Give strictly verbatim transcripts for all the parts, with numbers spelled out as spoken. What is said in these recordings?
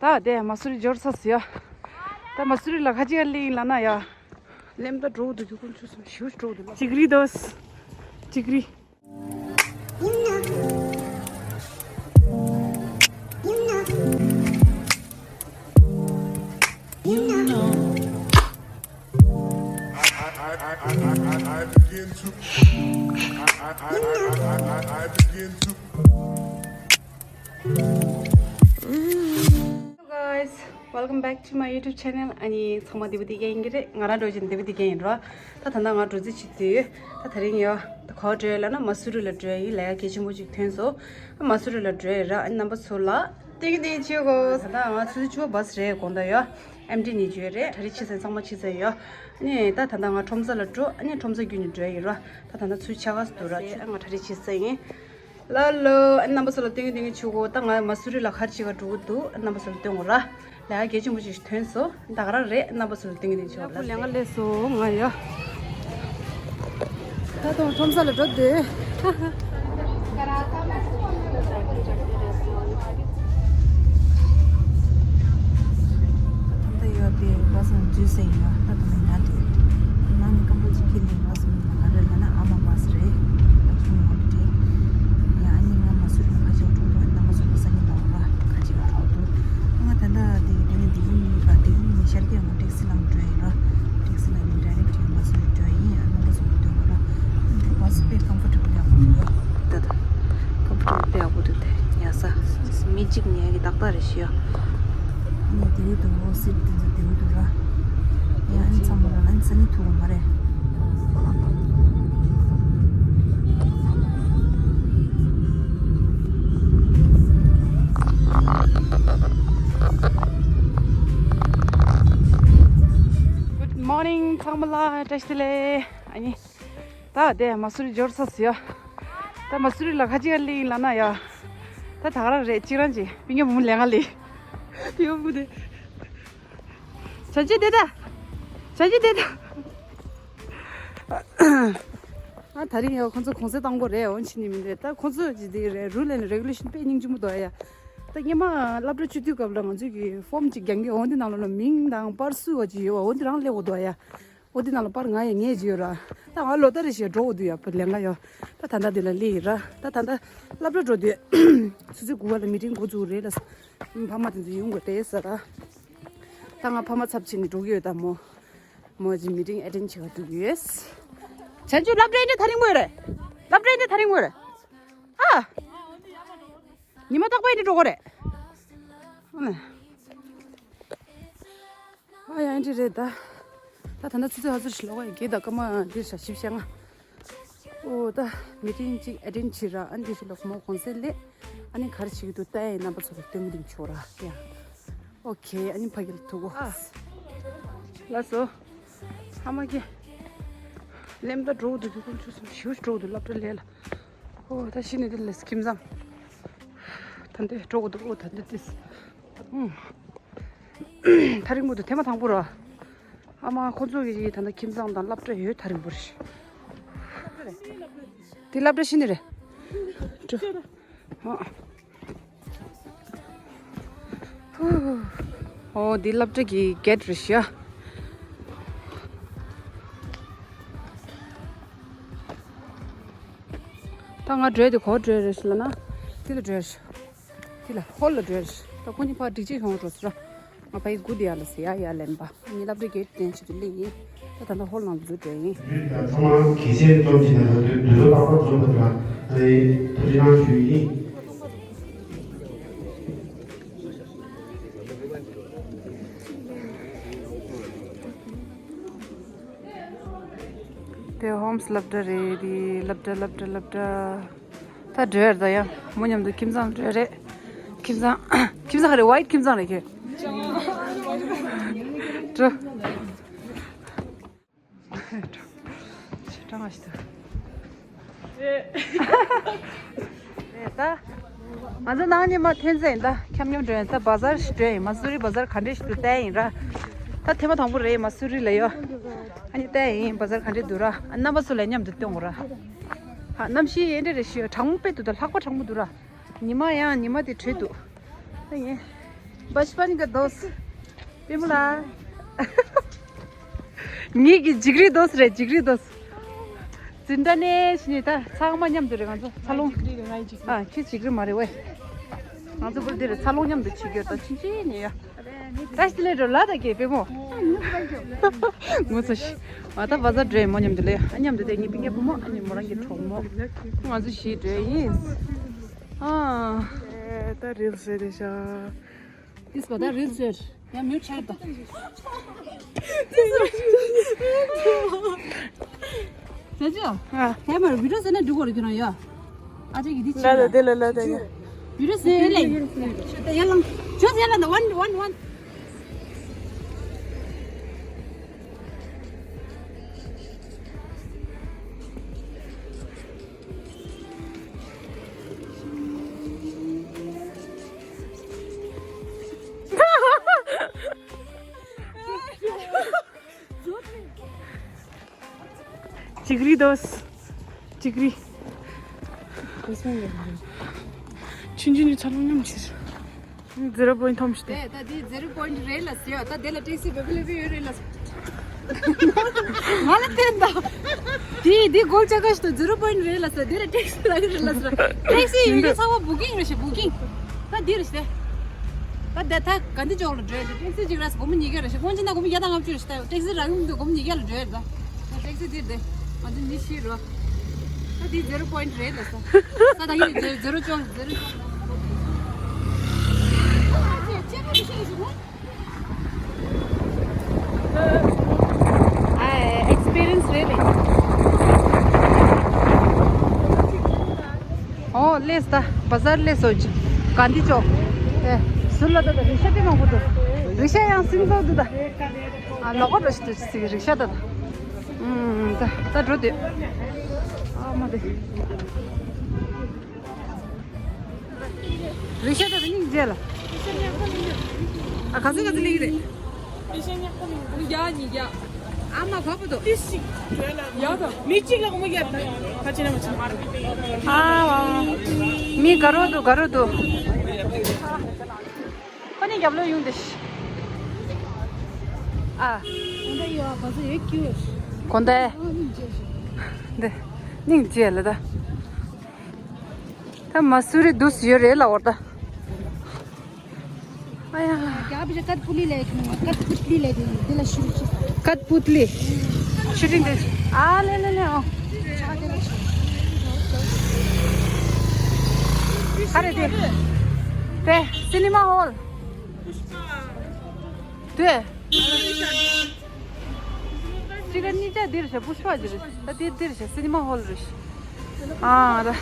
ད་དེ་མ་སུ་རི་འབྱོར་ཚར་སོང་ཡ། ད་མ་སུ་རི་ལ་ཁ་ཅིག་ག་སླེབས་ཡིན་ལབ་ན་ཡ། སླེབས་ད་འགྲོ་འདུག་རྒྱུ་ཀུན་ཆུ་སོང་ཞིའུ་འགྲོ་འདུག་ལ། ཅིག་རི་དོ། ཅིག་རི། Hello guys, welcome back to my YouTube channel. ཨ་ནི་ཚང་མ་བདེ་པོ་བདེ་རྐྱང་ཡིན་གྱི་རེད། ང་རང་འགྲོ་བཞིན་བདེ་པོ་བདེ་རྐྱང་ཡིན་རོ། ད་ད་ལྟ་ང་འགྲོ་རྩིས་བྱེད་དུས་ད་དེ་རིང་ཡོ། ད་ག་པར་འགྲོ་ཡ་ལབ་ན་མ་སུ་རི་ལ་འགྲོ་ཡ་ཡིན། ལས་ཀ་གལ་ཆེན་པོ་ཅིག་ཐོན་སོང་། མ་སུ་རི་ལ་འགྲོ་ཡ་ར། ཨ་ནི་རྣམ་པ་ཚོ་ལ་སྟོན་གྱི་སྟོན་གྱི་བྱེད་དགོས། ད་ལྟ་ང་ཆུ་ཚོད་བཅུ་པ་བྷ་སི་རེད། དགོང་དག་ཡོ། ཨེམ་ཊི་ནས་འགྲོ་ཡ་རེད། གྲ་སྒྲིག་བྱས་ཚར། ཚང་མ་བྱས་ཚར་ཡོ། ཨ་ནི་ད་ད་ལྟ་ང་ཁྲོམ་ས་ལ་འགྲོ། ཨ་ནི་ཁྲོམ་ས་བརྒྱུད་ནས་འགྲོ་ཡ་ཡིན་ར། ད་ད་ལྟ་ཆུ་ཚོད་ཕྱེད་ཀ་ཙམ་འདུག་ར། ཨ་ང་གྲ་སྒྲིག་བྱས་ཚར་ཡིན། ལ་ལོ། ཨ་ནི་རྣམ་པ་ཚོ་ལ་སྟོན་གྱི་སྟོན་གྱི་བྱེད་དགོས། ད་ང་མ་སུ་རི་ལ་ག་རེ་བྱེད་ག་འགྲོ་གི་འདུག་ཨ་ནི་རྣམ་པ་ཚོ་ལ་སྟོན་དགོས་ར། ལས་ཀ་གལ་ཆེན་པོ་ཞིག་ཐོན་སོང་། ད་ག་རང་རེད། ཨ་ནི་རྣམ་པ་ཚོ་ལ་སྟོན་གྱི་སྟོན་གྱི་བྱེད་དགོས་ར། ལས་ཀ་ལས་སོང་ང་ཡ། ད་དུང་ཁྲོམ་ས་ལ་འགྲོ་འདོད། ད་ལྟ་ཡོད་པའི་བྷ་སི་འཛུལ་ཟིན་ཡོད། ད་དུང་ཉལ་འདུག་ནང་ནས་སྐམ་པོ་ཅིག་ཁྱེར་ནས་བྷ་སི་མིང་ལ་ག་རེ་ལབ་ན་ཨ་མ་བྷ་སི་རེད། ད་ཁྱུང་ཡོང་གི་རེད། ཡ་ཨ་ནི་ང་མ་སུ་རི་ཁ་ཆེ་འགྲོ་འདུག་ཨ་ནི་རྣམ་པ་ཚོ་ལ་སང་ཉིན་ལ་འོང་ར། ཁ་ཅིག་ཨའོ་འདུག་ང་ད་ལྟ་དེ་དེ་ནས་དེ་རིང་ནས་དེ་རིང་ནས་ཤར་རྒྱག་ང་ཊེག་སི་ལངས་འགྲོ་ཡིན་ར། ཊེག་སི་ལངས་ནས་ཌའི་རེག་ཊི་ཡོང་བ་སུ་འགྲོ་ཡིན། ཨ་ནི་བ་སུ་འགྲོ་ར། འདི་བ་སུ་དཔེ་ཀམ་ཕོར་ཊེ་བལ་ཡག་པོ་འདུག་ཡ། ད་ད་ཀམ་ཕོར་ཊེ་བལ་དཔེ་ཡག་པོ་འདུག་དེ་ཉལ་ས་མི་གཅིག་ཉལ་གི་ཏག་ཏག་རེད་ཤི་ཡ། ཨ་ནི་དེ་བོ་འདུག་སིཊ་དེ་ཚོ་དེ་བོ་འདུག་ར། ཡ་ཨ་ནི་ཚང་མ་ར་ཨ་ནི་སང་ཉིན་ཐུག་གི་མ་རེད། Good morning ཚང་མ་ལ་བཀྲ་ཤིས་བདེ་ལེགས། ཨ་ནི་ད་དེ་མ་སུ་རི་འབྱོར་ཚར་སོང་ཡ། ད་མ་སུ་རི་ལ་ཁ་ཅིག་ག་སླེབས་ཡིན་ལབ་ན་ཡ། ད་ད་ག་རང་རེད། གཅིག་རང་གཅིག་པི་ཉོ་མུ་ལེ་ང་ལེ། ཡོ་མུ་དེ། བྱ་ཅི་དེ་ད། བྱ་ཅི་དེ་ད། ཨ་ད་རིང་ཡང་ཁོང་ཚོ་གུང་སེང་གཏོང་དགོས་རེད། འོན་ཕྱིན་ནི་མི་འདུག་ད་ཁོང་ཚོ་ཇི་དེ་རེད། རུལ་ཨེན་རེ་གུ་ལེ་ཤན་དཔེ་སྙིང་རྗེ་མོ་འདུག་ཡ། ད་སྔོན་མ་སློབ་གྲྭ་ཆུ་དུས་སྐབས་ལ་ང་ཚོས་ཀྱི་ཕོམ་ཅིག་རྒྱག་གི་འོ་འདི་ནང་ལོགས་ལ་མིང་དང་པར་སུ་བ་ཅིག་ཡོད་བ། འོ་འདི་རང་སླེབས་དགོས་འདུག་ཡ། འོ་འདི་ནང་ལ་པར་ང་ཡང་ངས་ཅིག་ཡོད་ར། ད་ང་ལོ་ལྟར་རེ་བཞིན་འགྲོ་དགོས་འདུག་ཡ། པར་ལེན་ག་ཡོད། ད་ད་ལྟ་འདི་ལ་སླེབས་ཡིན་ར། ད་ད་ལྟ་སློབ་གྲྭ་འགྲོ་དུས་ཆུ་ཚོད་དགུ་པ་ལ་མི་ཊིང་འགོ་བཙུགས་རེད་ལ། ཕ་མ་དེ་ཚོ་ཡོང་དགོས་ཏེ་ཟེར་ར། ད་ང་ཕ་མ་ཚབ་བྱས་ནས་འགྲོ་གི་ཡོད། ད་མོ་མོ་ཅིག་མི་ཊིང་ཨེ་ཊེན་ཌི་བྱེད་ག་འགྲོ་གི་ཡོད། བྱང་ཆུབ་སློབ་གྲྭ་ཡིན་ན་ད་རིང་མོ་རེད། སློབ་གྲྭ་ཡིན་ན་ད་རིང་མོ་རེད། ཨ། ཉི་མ་རྟག་པར་ཡིན་ན་འགྲོ་གི་རེད། ཨ་ནི། ཨ་ཡ་ཨེ་འདྲ་རེད་ད། ད་ད་ལྟ་ཆུ་ཚོད་ཧ་ཟུར་ཞིག་ལོག་ག་ཡི་གེ་ད་སྐར་མ་འདིར་ཤ་ཞིབ་བཤད་ང་། ཨོ་ད་མི་ཊིང་ཅིག་ཨེ་ཊེན་ཌི་བྱེད་ར། ཨ་ནི་དེ་ཞིག་ལ་ཁོ་མོ་གུང་སེང་སླེབས། ཨ་ནི་ག་རེ་བྱེད་ཀྱི་འདུག་ལྟ་ཡ་ཡིན། རྣམ་པ་ཚོ་ལ་སྟོན་གྱི་འདུག་ཆོག་ར་ཡ། ཨོ་ཁེ། ཨ་ནི་ཕ་གི་ལ་ཐུག་གོ། ཨ། ལགས་སོ། ཨ་མ་གི། སླེབས་ད་འགྲོ་འདུག་གི་ཀུན་ཆུ་སོང་ཞིའུ་འགྲོ་འདུག་སློབ་གྲྭ་ལས་ལ། ཨོ་ད་ཤི་ནི་དེ་ལས་ཁྱིམ་ཚང་། ད་འདི་འགྲོ་གི་འདུག་ཨོ་ད་འདི་ཏིས། ཨུམ། ཐག་རིང་པོ་འདུག་ཐེངས་མ་དང་པོ་ར། ཨ་མ་ཁོ་ཚོ་གི་ད་ལྟ་ཁྱིམ་ཚང་དང་སློབ་གྲྭ་ཡོད། ཐག་རིང་པོ་རེད། དེ་སློབ་གྲྭ་ཤི་ནི་རེད། འགྲོ། ཨོ། ཧུ། ཨོ་འདི་སློབ་གྲྭ་གི་གེ་ཊི་རེད་ཤག་ད་ང་འགྲོ་ཡ་དེ་ག་པར་འགྲོ་ཡ་རེད་ཤག་ལབ་ན། འདི་ལ་འགྲོ་ཡ་རེད་ཤག་འདི་ལ་ཧོལ་ལ་འགྲོ་ཡ་རེད་ཤག་ད་ཁོ་གཉིས་ཕར་སྒྲིག་ཆས་ཤོང་འགྲོ་ཟེར་ར། ང་ཕ་ཡི་སྒུག་བསྡད་ཡ་ལ་ཟེར་ཡ། ཡ་ལན་པ་ངའི་སློབ་གྲྭའི་གེ་ཊི་དེ་ཕྱི་དུ་སླེབས་ཡིན། ད་ད་ལྟ་ཧོལ་ནང་དུ་འགྲོ་ཡིན། ཚང་མ་གལ་ཆེ་རྩོམ་གྱི་ནང་དུ་དུས་ཚོད་ཏག་ཏག་འཛོམས་པ་དང་ཨེ་ཐུགས་རྗེ་གནང་ཞུ་ཡི་ཡིན། དེ་ཧོམ་སི་སློབ་གྲྭ་རེད། དེ་སློབ་གྲྭ་སློབ་གྲྭ་སློབ་གྲྭ། ད་འགྲོ་ཡ་རེད། ད་ཡང་མོ་མཉམ་དུ་ཁྱིམ་ཚང་འགྲོ་ཡ་རེད། ཁྱིམ་ཚང་། ཁྱིམ་ཚང་ག་རེ། ཝའིཊ་ཁྱིམ་ཚང་རེད་ཁྱེད། འགྲོ། ཞེ་དྲག་ང་ཞིག་ད། རེད་ད། ང་ཚོ་ནང་ཉི་མ་ཐོན་ཚེ་ཡིན་ད། འཁྱམ་འཁྱམ་འགྲོ་ཡིན་ད། བ་ཟར་ཞིག་འགྲོ་ཡིན། མ་སུ་རི་བ་ཟར་ག་འདྲས་ཞིག་འདུག་བལྟ་ཡིན་ར། ད་ཐེངས་མ་དང་པོ་རེད་མ་སུ་རི་ལ་ཡོད། ཨ་ནི་བལྟ་ཡིན་བ་ཟར་ག་འདྲས་འདུག་ར། ཨ་རྣམ་པ་ཚོ་ལ་མཉམ་དུ་སྟོན་དགོས་ར། ཨ་གནམ་གཤིས་ཡིན་འདྲ་རེད་ཤི། གྲང་མོ་དཔེ་འདུག་ད་ལྷགས་པ་གྲང་མོ་འདུག་ར། ཉི་མ་ཡང་ཉི་མ་དེ་དྲོས་འདུག་ད་ངས་ बचपन का दोस्त। པུས་མོ་ལགས། ངེད་ཀྱི་འཇིགས་རི་དོས་རེད། འཇིགས་རི་དོས། འཛིན་གྲྭ་ནས་ཕྱིན་ནས་ད་ཚང་མ་མཉམ་དུ་རེད། ང་ཚོ་འཚར་ལོངས། ཨ་ཁྱེད་འཇིགས་རི་མ་རེད་བས། ང་ཚོ་བུ་འདིར་འཚར་ལོངས་མཉམ་དུ་བྱེད་རྒྱུ་དང་ཕྱིན་ཆད་ནས་ཡ། ད་ཞི་ལེ་འགྲོ་ལ་ད་གེ་པུས་མོ། ངོ་ཚ་ཤི། ང་ད་བ་ཛར་འགྲོ་ཡིན་མོ། མཉམ་དུ་ལས་ཨ་མཉམ་དུ་དེ་ངའི་སྤུན་ཀྱག་བུ་མོ། ཨ་ནི་མོ་རང་གི་གྲོགས་མོ། ང་ཚོ་བཞི་འགྲོ་ཡིན། ཨ། ད་རིལ་ཟེར་རེད་ཤག This was the real sweat. ཡང་མྱུར་ཆར་དང་། ད་ཅི། ཨ། ད་མར་བི་ཌིའོ་ཟེར་ན་འགྲིག་གོ་རེད་ཁྱོད་རང་ཡ། ཨ་ཅག་གི་འདི་ཆི་ལ་ལ་དེ་ལ་ལ་དེ་ལ། བི་ཌིའོ་ཟེར་ལེ། ད་ཡར་ལངས། ཇོས་ཡར་ལངས་ད། ཝན་ཝན་ཝན། འཇིགས་རི་དོས། འཇིགས་རི། ཆུང་ཆུང་ནས་འཚར་ལོངས་མཉམ་བྱེད། ཛི་རོ་པོ་ཡིན་ཐོམ་ཤི་ཏེ། དེ་ད་དེ་ཛི་རོ་པོ་ཡིན་རེད་ལ་ཟེར་ཡ། ད་དེ་ལ་ཊེག་སི་བེ་བི་ལེ་བི་ཡོད་རེད་ལ་ཟེར། ང་ལ་བསྟན་ད། དེ་དེ་གོལ་ཆ་ག་ཞིག་ཏུ་ཛི་རོ་པོ་ཡིན་རེད་ལ་ཟེར། དེ་ལ་ཊེག་སི་ལ་རེད་ལ་ཟེར། ཊེག་སི་ཡོད་རྒྱུ་ཚང་མ་བུ་ཀིང་རེད་ཤག་བུ་ཀིང་། ད་འདི་རེད་ཤག་ད་ད་ད་ག་འདི་ཅོག་ལ་འགྲོ་ཡ། ཊེག་སི་གཅིག་ར་སྒོར་མོ་ཉིས་བརྒྱ་རེད་ཤག་དཀོན་ཆེ་ན་སྒོར་མོ་བརྒྱ་དང་ལྔ་བཅུ་རེད་ཤག་ད་ཊེག་སི་རག་གི་མི་འདུག་སྒོར་མོ་ཉིས་བརྒྱ་ལ་འགྲོ་ཡ་རེད་ད། ཊེག་སི་འདིར་དེ། ང་ཚོ་མི་ཤི་རོ། ད་འདི་ཛི་རོ་པོ་ཡིན་རེད་ལ་ས། ས་ད་ཡིན་ཛི་རོ་ཅོག་ཛི་རོ་ཅོག་ཨ་ཨེག་སི་པི་རི་ཡན་སི་རེད་ལེ། ཨོ་ལེས་ད་བ་ཛར་ལེས་སོ་ཅི། ག་འདི་ཅོག་ཨེ་ཟུར་ལ་ད་ད་རིག་ཤ་དེ་མང་པོ་འདུག་རིག་ཤ་ཡང་སིང་སོགས་འདུག་ད། ཨ་ལོག་པ་འགྲོ་ཞིག་འདུག་ཅི་ཟིག་རིག་ཤ་ད་ད། ཨུམ་ད་ད་འགྲོ་དུས། ཨ་མ་དེ། རིག་ཤ་ད་ད་སྙིང་རྗེ་ལ། ཨ་ག་ཚོད་ག་ཚོད་ལེན་གི་རེད། ཉིས་བརྒྱ་ཉིས་བརྒྱ། ཨ་མ་ག་པོ་དོ། ཡ་ད། མི་གཅིག་ལ་སྒོར་མོ་བརྒྱབ་ད། ཁ་ཆེ་ན་མ་ཆེ་ན། ཨ་བ། མི་དགའ་རོགས་འདུག་དགའ་རོགས་འདུག་ཁོ་ནི་རྒྱབ་ལོགས་ཡོང་དེ་ཤི། ཨ། གོན་ད་ཡོད་ག་ཚོད་ཡོད་ཀྱི་ཡོད། གོན་ད། འདི། སྙིང་རྗེ་ལ་ད། ད་མ་སུ་རི་དུས་ཡོད་རེད་ལ་འོར་ད། ཨ་ཡ། क्या पीछे कठपुतली ले के नहीं, कठपुतली ले देंगे, दिल शुरू से। कठपुतली। शूटिंग दे। आ ले ले ले ओ। अरे दे। दे cinema hall. They. ཅི་ག་གཉིས་ཆ་འདིར་བྱ་པུས་པ་འདིར། ད་འདིར་འདིར་བྱ་སི་ནི་མ་ཧོལ་རེད། ཨ་ར།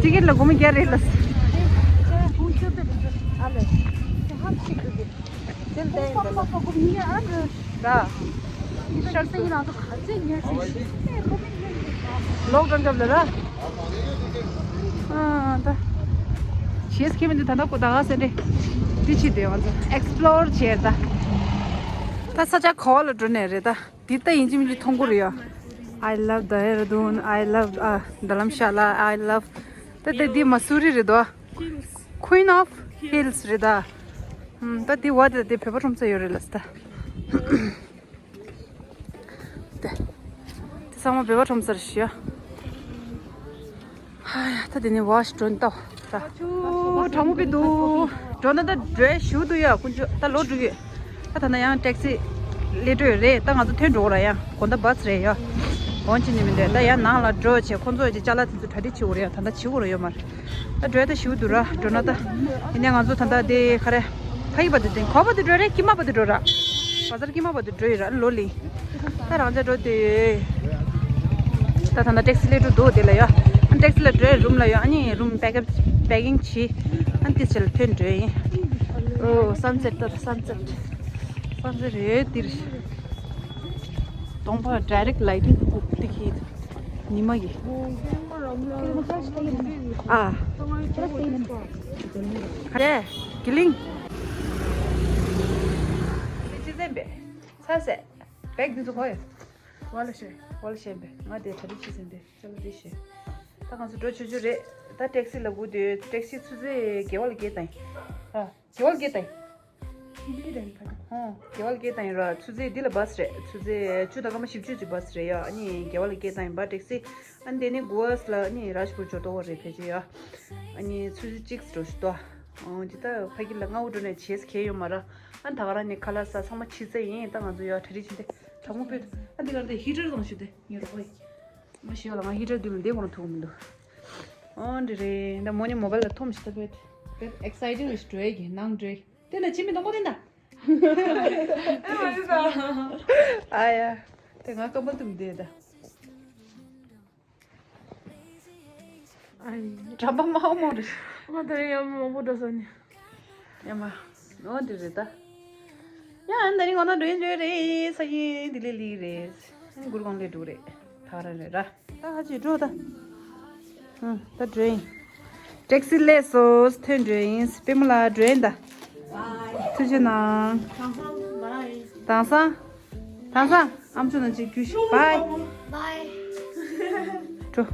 ཊི་ཀེ་ཊི་ལ་སྒོར་མོ་བརྒྱ་རེད་ལ། ད། ལོག་འགྲོ་འགྲོ་ལ་ར། ཨ་ད། ཞེས་ཁྱིམ་འདི་ད་ལྟ་ཀོ་ད་ག་སེ་འདྲེ། འདི་ཕྱི་དེ་ང་ཚོ་ཨེག་སི་པི་ལོར་བྱས་ད། ད་ས་ཆ་ག་བ་ལ་འགྲོ་ནས་རེད་ད། འདི་ལྟ་ཡིན་གཅིག་མིན་གཅིག་མཐོང་གི་རེད་ཡ། I love Dehradun, I love uh, Dharamshala, I love. ད་ལྟ་འདི་མ་སུ་རི་རེད་དོ། Queen of Hills རེད་ད། ད་འདི་བ་དེ་དེ་བོད་པ་ཁྲོམ་ས་ཡོད་རེད་ལ་ད། དེ། དེ་ཚང་མ་བོད་པ་ཁྲོམ་ས་རེད་ཤག་ཧ་ཡ། ད་དེ་ནས་ཝ་ཤི་ཏོན་ཏོ། ད། ཨོ་གྲང་མོ་བི་འདུག་འགྲོ་ན་ད་འགྲོ་ཞུ་འདུག་ཡ། ཀུན་སྤྱོད་ད་ལོ་དྲུག་ཡོད། ད་ད་ན་ཡང་ཊེག་སི་ལས་འགྲོ་ཡོད་རེད། ད་ང་ཚོ་ཐོན་འགྲོ་གི་ར་ཡ། གོ་ད་བཱས་རེད་ཡ། འོན་ཅི་ནི་མི་འདུག་ད་ཡ་ནང་ལ་འགྲོ་བྱས་ཁོང་ཚོ་ཡ་ཅ་ལག་དེ་ཚོ་གྲ་སྒྲིག་བྱེད་དགོས་རེད་ཡ། ད་ད་བྱེད་དགོས་ར་ཡོད་མ་རེད། ད་འགྲོ་ཡ་ད་ཞུ་འདུག་ར། འགྲོ་ན་ད། ཡིན་ནའི་ང་ཚོ་ད་ད་དེ་ག་རེ། ཕ་གི་བར་དུ་དེ་ག་བར་དུ་འགྲོ་རེད། དཀྱིལ་མ་བར་དུ་འགྲོ་ར། བ་ཟར་དཀྱིལ་མ་བར་དུ་འགྲོ་ཡི་ར་ལོ་ལི། ད་རང་ཅག་འགྲོ་དུས། ད་ད་ད་ཊེག་སི་སླེབས་འགྲོ་འདུག་དེ་ལ་ཡ། ཨ་ཊེག་སི་ལ་འགྲོ་རུམ་ལ་ཡ། ཨ་ནི་རུམ་པེག་ཨབ་པེ་ཀིང་བྱེད། ཨ་ནི་དེ་ཚེ་ལ་ཐོན་འགྲོ་ཡིན། ཨོ་སན་སེཊ་ད་སན་སེཊ། སན་སེཊ་རེད་འདིར། གདོང་པ་ཌའི་རེག་ལའི་ཊིང་ཐུག་ཏི་ཁི། ཉི་མ་གི། ཨ། ཁ་རེ། གི་ལིང་། ཅི་ཟེར་བས། ཚ་ཟེར། བེག་འདི་ཚོ་གོ་ཡོད། ཝ་ལ་ཤེ། ཝ་ལ་ཤེ་བས། ང་དེ་ད་རེ་ཅི་ཟེར་བས། ཅ་ལག་དེ་ཤེ། ད་ང་ཚོ་འགྲོ་ཆོག་ཆོག་རེད། ད་ཊེག་སི་ལ་སྒུག་དུས་ཊེག་སི་ཚུར་ཚུར་དགེ་བ་ལ་སྐྱེལ་དང་། ར། དགེ་བ་ལ་སྐད་བཏང་ཡིན། ཧོ། དགེ་བ་ལ་སྐད་བཏང་ཡིན་ར། ཆུ་ཚོད་འདི་ལ་བཱས་རེད། ཆུ་ཚོད་བཅུ་དང་སྐར་མ་བཞི་བཅུ་ཅིག་བཱས་རེད་ཡ། ཨ་ནི་དགེ་བ་ལ་སྐད་བཏང་ཡིན་པ་ཊེག་སི། ཨ་ནི་དེ་ནི་གུ་ཝཱས་ལ་ཨ་ནི་རཱཇ་པུར་འབྱོར་ཏོ་བ་རེད་ཕལ་ཆེར་ཡ། ཨ་ནི་ཆུ་ཚོད་གཅིག་འགྲོ་ཞུ་ཏོ། ཨོ་འདི་ད་ཕ་གི་ལ་སྔ་བོ་འགྲོ་ནས་བྱེས་ཁེ་ཡོད་མ་ར། ཨ་ནི་ད་ག་རང་ནི་ཁ་ལག་ས་ཚང་མ་ཕྱི་ཚེ་ཡིན། ད་ང་ཚོ་ཡ་གྲ་སྒྲིག་བྱེད་དེ་གྲང་མོ་དཔེ། ཨ་འདི་ག་ར་དེ་ཧི་ཊར་བཏང་ཞུ་དེ་ངའི་རོགས་པ་ཡིན། མ་ཤེས་ལ་ང་ཧི་ཊར་དུས་ལ་འདི་གོང་ཐུག་མི་འདུག་ཨོ་འདི་རེད། ད་མོ་ནི་མོ་བལ་ལ་ཐོམ་ཞིག་ད་བེད་བེད་ཨེག་སའི་ཊིང་རེད་འགྲོ་ཡ་གི་ནང་འགྲོ་ཡ། དེ་ན་ཕྱི་མི་གཏོང་གོ་དེ་འདྲ། ཨ་ཡ། དེ་ང་ཀམ་པལ་དུ་མི་བསྡད་ད། ཨ་ཡི། དྲན་པ་མ་འོ་མོ་རེད། ང་ད་རེས་ཡང་མང་པོ་འགྲོ་ས་ནི། ཡ་མ། འོ་འདི་རེད་ད། ཡ་ཨ་ནི་ད་རིང་ང་ད་འགྲོ་ཡིན་འགྲོ་རེད། ས་ཡིན་འདི་ལས་ལི་རེད། ཨ་ནི་གུར་གང་ལས་འགྲོ་རེད། ད་ར་རེད་ར། ད་ཧ་ཅི་འགྲོ་ད། ཨ་ད་འགྲོ་ཡིན། ཊེག་སི་ལས་སོ་ཐོན་འགྲོ་ཡིན། པད་མ་ལགས་འགྲོ་ཡིན་ད། ཐུགས་རྗེ་གནང་། དེང་སང་། དེང་སང་། ཨམ་ཅོག་ནང་ཅིག་རྒྱུ་ཞིག་བྷའི། བྷའི། འགྲོ།